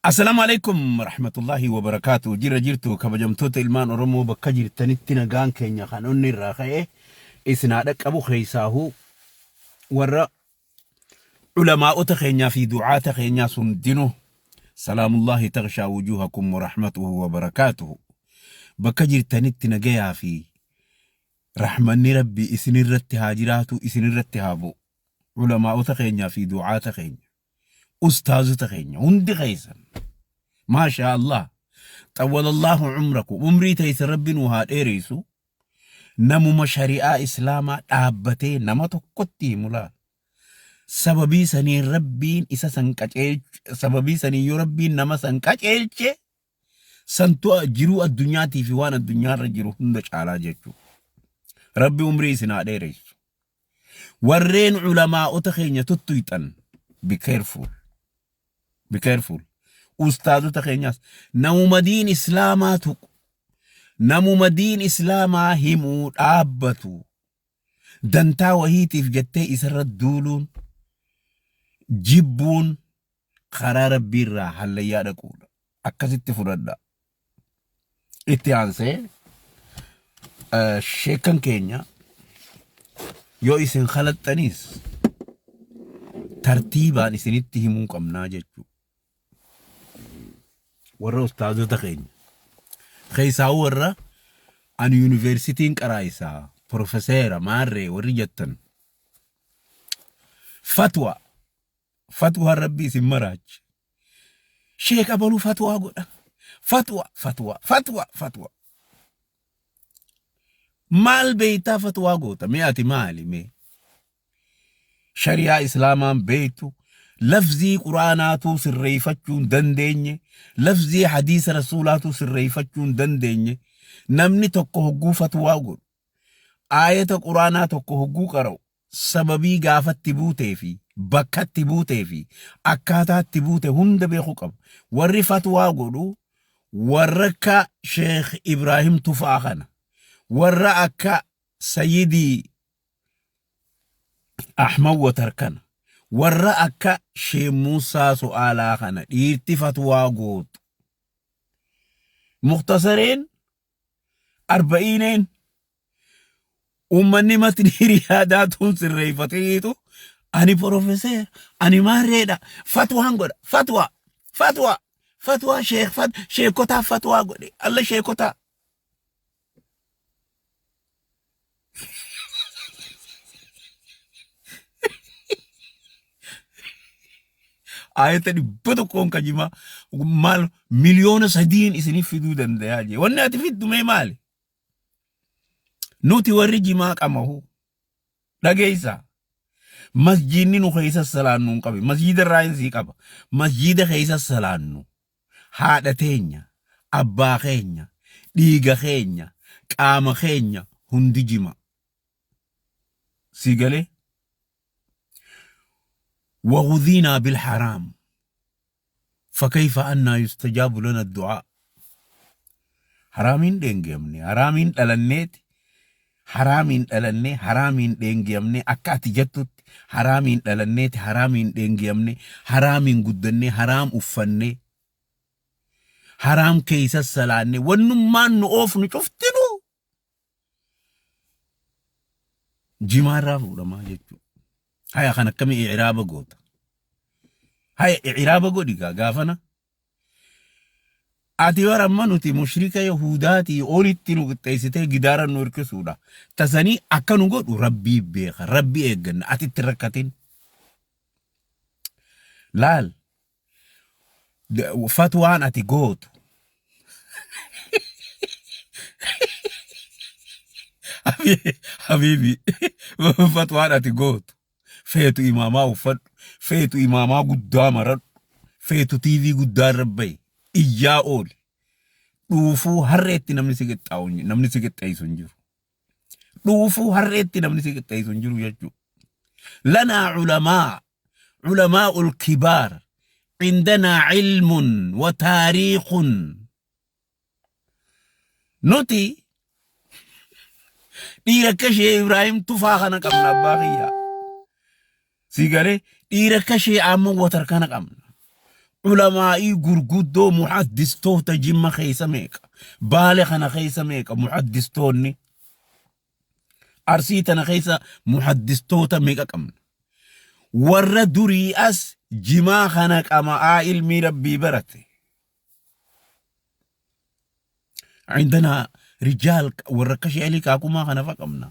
Assalaamu alaikum warahmatullahi wabarakaatu. Jira jirtu kabajamtoota ilmaan Oromoo bakka jirtanitti nagaan keenya kan onni irraa ka'e isin haa dhaqqabu keessaahuu warra ulamaa'ota keenyaa fi du'aata keenyaa hundinuu salaamullahi taghshaa wujuhakum warahmatuhu wabarakaatuhu. Bakka jirtanitti nagayaa fi rahmanni rabbi isinirratti haa jiraatu isinirratti haa bu'u. Ulamaa'ota keenyaa fi du'aata keenya. Ustaazota keenya hundi keessan maashaa Allah xawwalallahu umrakum umrii teessan rabbi nuu haa dheeressu namuma shari'aa islaamaa dhaabbatee nama tokkotti himu laal sababii saniin rabbiin isa san qaceelche sababii saniin yoo rabbiin nama san qaceelche santu jiruu addunyaatii fi waan addunyaarra jiru hunda caalaa jechuudha. Rabbi umrii isin haa dheeressu. Warreen ulamaa'ota keenya tuttuyxan be careful. Be careful. Ustaazota keenyaas namuma diin islaamaa tuqu namuma diin islaamaa himuu dhaabbatu dantaa wahiitiif jettee isarra duuluun jibbuun karaa rabbiirraa hallayyaa dhaquudha. Akkasitti fudhadha. Itti aansee sheekkan keenya yoo isin kalaxxaniis tartiibaan isinitti himuu qabnaa jechuudha. Warra ustaazota keenya keessaa warra ani yuunivarsiitiin qaraayisaa profeseera maarree warri jettan fatwa fatwaan rabbi isin maraache. Sheek abaluu fatwaa godha. Fatwa, fatwa, fatwa, fatwa. Maal beeytaa fatwaa goota? Mee ati maali mee? Shari'aa Islaamaan beeytu, lafzii Quraanaatuu sirreeffachuu hin dandeenye, lafzii hadiisa Rasuulaatuu sirreeffachuu hin dandeenye, namni tokko hogguu fatwaa godhu, aayata Quraanaa tokko hogguu qara'u, sababii gaafatti buutee fi bakkatti buutee fi akkaataatti buute hunda beekuu qaba. Warri fatwaa godhu warra akka Sheekh Ibraahim Tufaa kana, warra akka Sayyidii Ahmad Watar kana, warra akka Sheekh Muusaa Su'aalaa kana dhiirti fatwaa gootu. Muktasareen arba'iineen Uummanni matni hiriyaa tuun sirreeffateetu ani porofeseera ani maarreedha fatwaan godha fatwaa fatwaa fatwaa sheek fat sheekotaa fatwaa godhe alla sheekotaa. Ayata 100n kajimaa maal 3,000,000 isiniif fiduu dandayaa jee wanni ati fiddu mee maali? Nuti warri jimaa qamahu dhageessaa. Masjiidni nu keessa salaannu hin qabe. Masjiida irraa hin sii qaba. Masjiida keessa salaannu. Haadha teenya, abbaa keenya, dhiiga keenya, qaama keenya hundi jima. Sii galee? Wagudhiinaa bil haraam. Fakayfa annaa yustajaabu lana du'aa. Haraamiin dheengiyamne, haraamiin dhalanneeti, haraamiin dhalannee, haraamiin dheengiyamne, akka ati jettutti haraamiin dhalanneeti, haraamiin dheengiyamne, haraamiin guddannee, haraam uffannee, haraam keessa salaanne, wannummaan nu oofnu cuftinuu jimaarraa fuudhamaa jechuudha. Haya kan akkamii i'iraaba goota? Haya i'iraaba godhi gaa gaafana. Ati bara amma nuti mushrika Yahudaatii olitti nu qixxeessitee gidaara nu hirkisuudha. Tasanii akka nu godhu rabbii beeka, rabbi eegganna, ati itti rakkatin. Laal Fatwaan ati gootu Habiibi fatwaan ati gootu feetu imaamaa uffadhu feetu imaamaa guddaa maradhu feetu TV guddaa irra bahi iyyaa ooli dhuufuu harreetti namni si qixxaa'u namni si qixxeessu hin jiru. Dhuufuu harreetti namni si qixxeessu hin jiru jechuudha. Lanaa culamaa علماء الكبار عندنا علم وتاريخ nuti dhiira akka ishee Ibraahim Tufaa kana qabna abbaa kiyya. Si galee dhiira akka ishee amma watar kana qabna. Ulamaa'ii gurguddoo muhaddistoota Jimma keessa meeqa? Baale kana keessa meeqa muhaddistoonni? Arsii tana keessa muhaddistoota meeqa qabna? Warra durii as jimaa kana qama'aa ilmii Rabbii barate. Indana rijaal warra akka Sheekh Alii Kaakumaa kana fa qabna.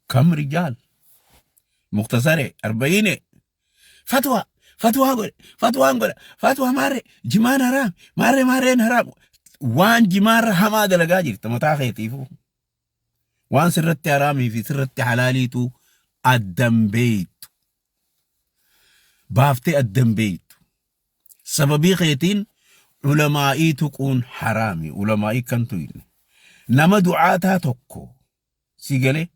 Kam rijaal? Muktasare, arba'iine, fatwa, fatwaa godhe, fatwaan godha, fatwaa maarree, jimaan haraam, maarree maarreen haraam. Waan jimaarra hamaa dalagaa jirta mataa keetiifuu. Waan sirratti haraamii fi sirratti halaaliitu addan beeytu. Baaftee addan beeytu. Sababii keetiin ulamaa'ii tuquun haraami. Ulamaa'ii kan tuyne. Nama du'aataa tokko si galee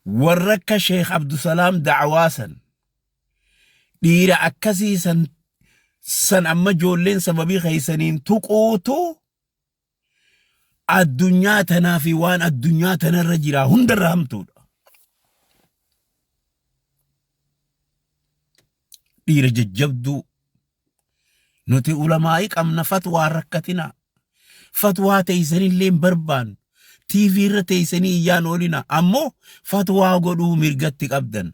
warra akka Sheekh Abdusalaam da'awaa san dhiira akkasii san san amma ijoolleen sababii keessaniin tuquutu addunyaa tanaa fi waan addunyaa tanarra jiraa hundarra hamtuudha. Dhiira jajjabduu nuti ulamaa'ii qabna fatwaa rakkatinaa. Fatwaa teessanillee hin barbaannu. TV irra teessanii iyyaan oolina. Ammoo fatwaa godhuu mirgatti qabdan.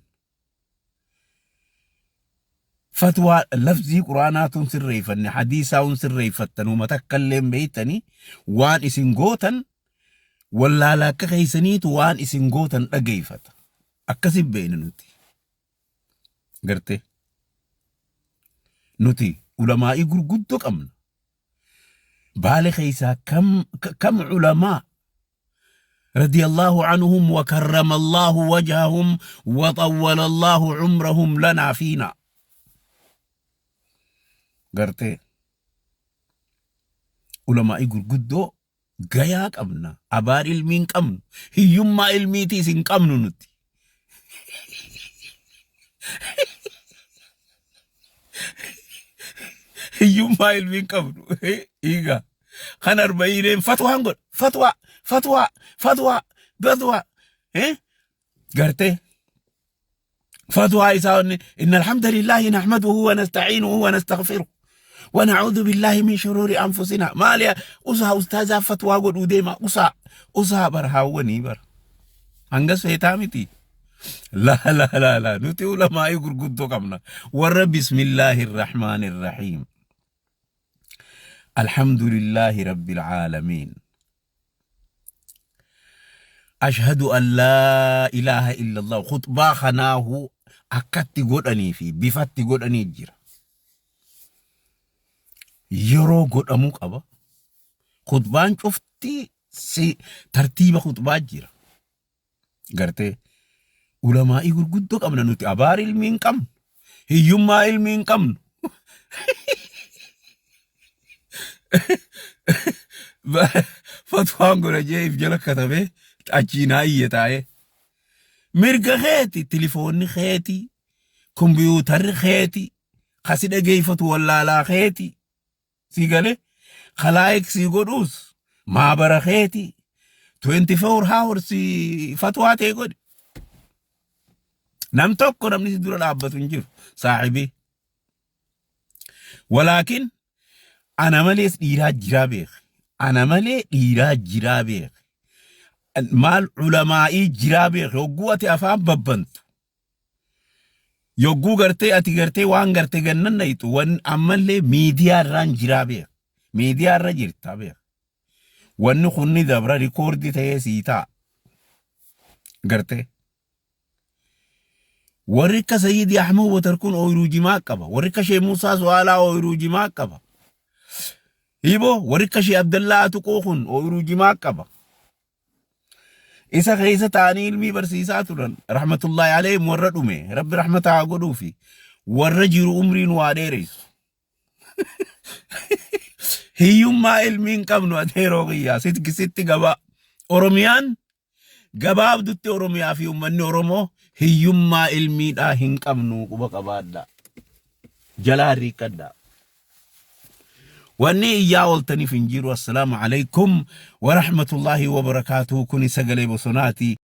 Fatwaa lafzii quraanaatuun sirreeffanne hadiisaa'uun sirreeffattan huma takka illee hin beektanii waan isin gootan wallaala akka keessaniitu waan isin gootan dhageeffata. Akkasi beekna nuti. Gartee nuti ulamaa'ii gurguddoo qabna. Baale keessaa kam kam ulamaa رضي الله عنهم وكرم الله وجههم وطول الله عمرهم لنا فينا. Gartee ulamaa'ii gurguddoo gayaa qabna. Abaar ilmii hin qabnu. Hiyyummaa ilmiitiis hin qabnu nuti. Hiyyummaa ilmii hin qabnu. Egaa kan arba'iineen fatwaan godha. Fatwaa, fatwaa, fatwaa, fatwaa. Gartee fatwaa isaa inni inna alhamdulillahi nahmaduhu wa nasta'iinuhu wa nastaghfiruh wa na'uudhu billahi min shuruuri anfusina. Maali usaa ustaazaa fatwaa godhuu deema usaa usaa bar haawwanii bar. Hangas feetaa miti. Laa laa laa laa nuti ulamaa'ii gurguddoo qabna. Warra bismillaahi irrahmaani irrahiim. Alhamdulillaahi rabbil aalamiin. Ashhadu an laa ilaaha illallah khutbaa kanaahu akkatti godhanii fi bifatti godhanii jira. Yeroo godhamuu qaba. Khutbaan cufti si tartiiba khutbaa jira. Gartee ulamaa'ii gurguddoo qabna nuti abaar ilmii hin qabnu. Hiyyummaa ilmii hin qabnu. Fatwaan godha jee if jala katabee achii naa iyye taa'ee. Mirga keeti, tilifoonni keeti, kompiitarri keeti, kasi dhageeffatu wallaalaa keeti. Si galee kalaayik si godhuus maabara keeti. 24 hours fatwaa ta'e godhi. Nam tokko namni si dura dhaabbatu hin jiru saahibii. Walaakin ana malees dhiiraa jiraa beek. Ana malee dhiiraa jiraa beek. Maal ulamaa'ii jiraa beek. Yogguu ati afaan babbantu. Yogguu gartee ati gartee waan gartee gannan nayxu wan ammallee miidiyaa irraan jiraa beek. Miidiyaa irra jirta beek. Wanni kun ni dabra rikoordii ta'ee sii ta'a. Gartee. Warri akka Sayyidi Ahmad Watar kun ooyiruu jimaa qaba. Warri akka Sheekh Muusaa Su'aalaa ooyiruu jimaa qaba. Hiiboo warri akka Sheekh Abdallaa Atuqoo kun ooyiruu jimaa qaba. Isa keessa ta'anii ilmii barsiisaa turan. Rahmatullahi alayhim warra dhume. Rabbi rahmata haa godhuufi. Warra jiru umriin waa dheeressu. Hiyyummaa ilmii hin qabnu ateeroo kiyyaa sitti sitti gabaa. Oromiyaan Gabaabdutti Oromiyaa fi uummanni Oromoo hiyyummaa ilmiidhaa hin qabnu quba qabaadhaa. Jalaa hirriiqqadhaa. Wanni iyyaa ooltaniif hin jiru. Assalaamu alaikum wa rahmatullahi wa barakaatuhu. Kuni sagalee bosonaati.